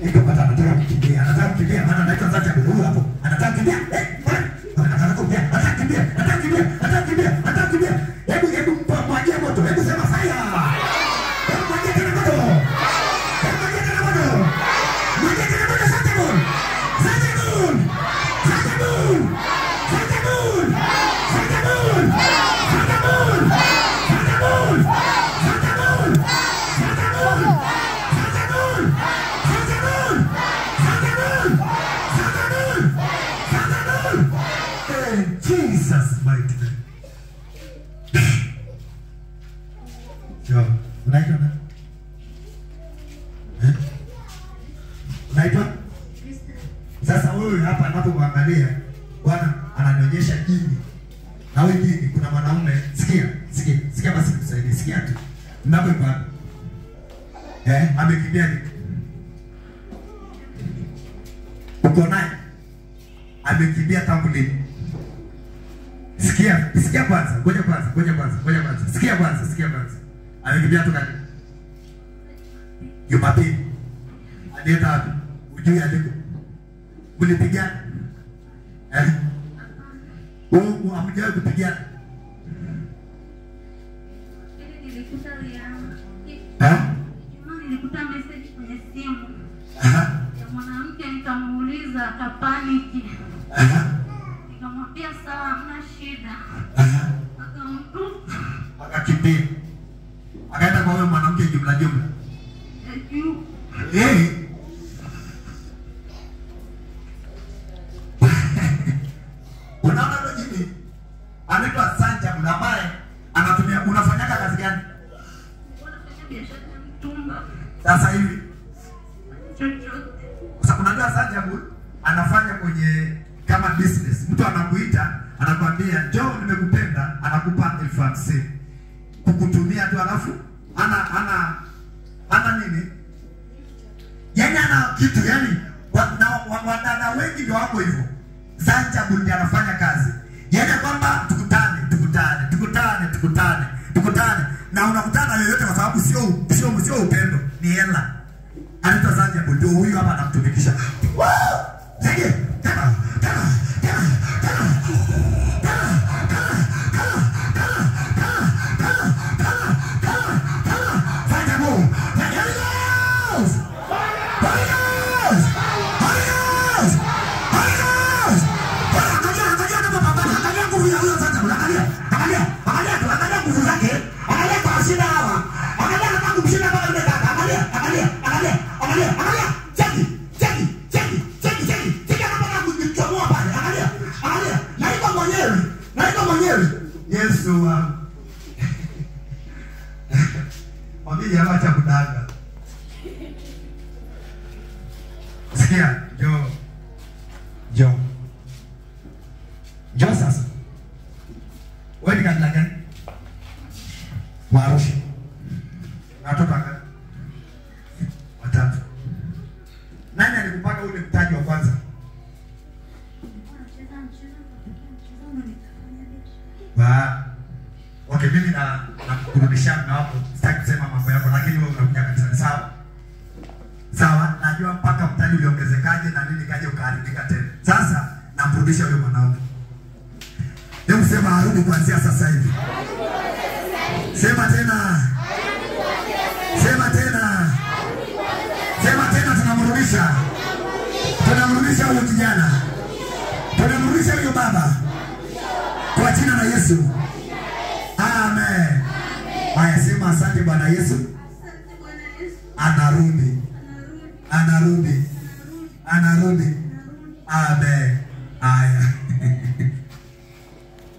Ikapata anataka kukimbia, anataka kukimbia, maana anaitwa Zacha Bulu hapo. Anataka kukimbia. Anataka kukimbia, anataka kukimbia, anataka kukimbia, anataka kukimbia, anataka kukimbia. Hebu mwagie moto. Hebu sema fire. Hebu mwagie tena moto. Hebu mwagie tena moto. Mwagie tena moto Zacha Bulu. Zacha Bulu. Zacha Bulu. Zacha Bulu. Zacha Bulu. Zacha Bulu. Zacha Bulu. Zacha Bulu. Zacha Bulu. Zacha Bulu. Zacha Bulu. Zacha Bulu. Zacha Bulu. Zacha Bulu. In Jesus mighty name. Yo, unaitwa nani? Eh? Unaitwa? Sasa huyu hapa anapomwangalia Bwana ananionyesha jini. Na huyu jini kuna mwanaume, sikia, sikia, sikia basi nikusaidie, sikia tu. Mnapo wapi? Amekimbia nini? Uko naye? Amekimbia tangu lini? Sikia, sikia kwanza, ngoja kwanza, ngoja kwanza, ngoja kwanza. Sikia kwanza, sikia kwanza. Amekimbia toka lini? Jumapili. Alienda wapi? Ujui aliko. Mlipigana? Wewe hamjawahi kupigana? Nilikuta nilikuta message kwenye simu. Ya mwanamke, nikamuuliza akapaniki. Nikamwambia sawa, hamna shida. Akamtupa. Akakimbia. Akaenda kwa huyo mwanamke jumla jumla. Unaona ndio jini anaitwa Sanja ambaye anatumia. Unafanyaka kazi gani? Unafanya biashara ya mtumba. Sasa hivi chochote. Sasa unajua Sanja anafanya kwenye kama business. Mtu anakuita, anakuambia njoo nimekupenda, anakupa 50,000. Kukutumia tu alafu ana nini? Yaani ana kitu, yani wadada wengi ndio wako hivyo. Sanja ndiye anafanya kazi. Yaani kwamba tukutane, tukutane, tukutane, tukutane, tukutane. Na unakutana yoyote kwa sababu sio upendo, ni hela. Anaitwa Sanja ndio huyu hapa anamtumikisha. Woo! Zege, tena, tena, tena, tena. Tena, tena, tena, tena, tena, tena, tena, tena. Sanja Mungu. Holy Ghost! Holy Ghost! Holy Ghost! Holy Ghost! Angalia, angalia anapopambana, angalia nguvu ya huyo Sanja. Angalia, angalia, angalia, angalia nguvu zake. Angalia kwa shida hawa. Angalia anataka kumshinda mpaka yule dada. Angalia, angalia, angalia, angalia, angalia. Cheki, cheki, cheki, cheki, cheki. Cheki anapotaka kujichomoa pale. Angalia, angalia. Na iko mwenyewe, na iko mwenyewe. Yesu wangu. Mwambie jamaa acha kudanga. Sikia, njoo. Njoo. Njoo sasa. Wewe ni kabila gani? Wa Arusha. Watoto wangapi? Watatu. Nani alikupaka ule mtaji wa kwanza? Ba. Okay, mimi na kurudisha na hapo. Sitaki kusema mambo yako lakini wewe unakuja kanisani, sawa? Sawa, najua mpaka mtaji uliongezekaje na nini kaje ukaharibika tena. Sasa namrudisha huyo mwanaume. Hebu sema arudi kuanzia sasa hivi. Sema tena. Sema tena. Sema tena, tunamrudisha. Tunamrudisha huyo kijana. Tunamrudisha huyo baba. Kwa jina la Yesu. Amen. Haya, sema asante Bwana Yesu. Asante Bwana Yesu. Anarudi. Anarudi. Anarudi. Amen.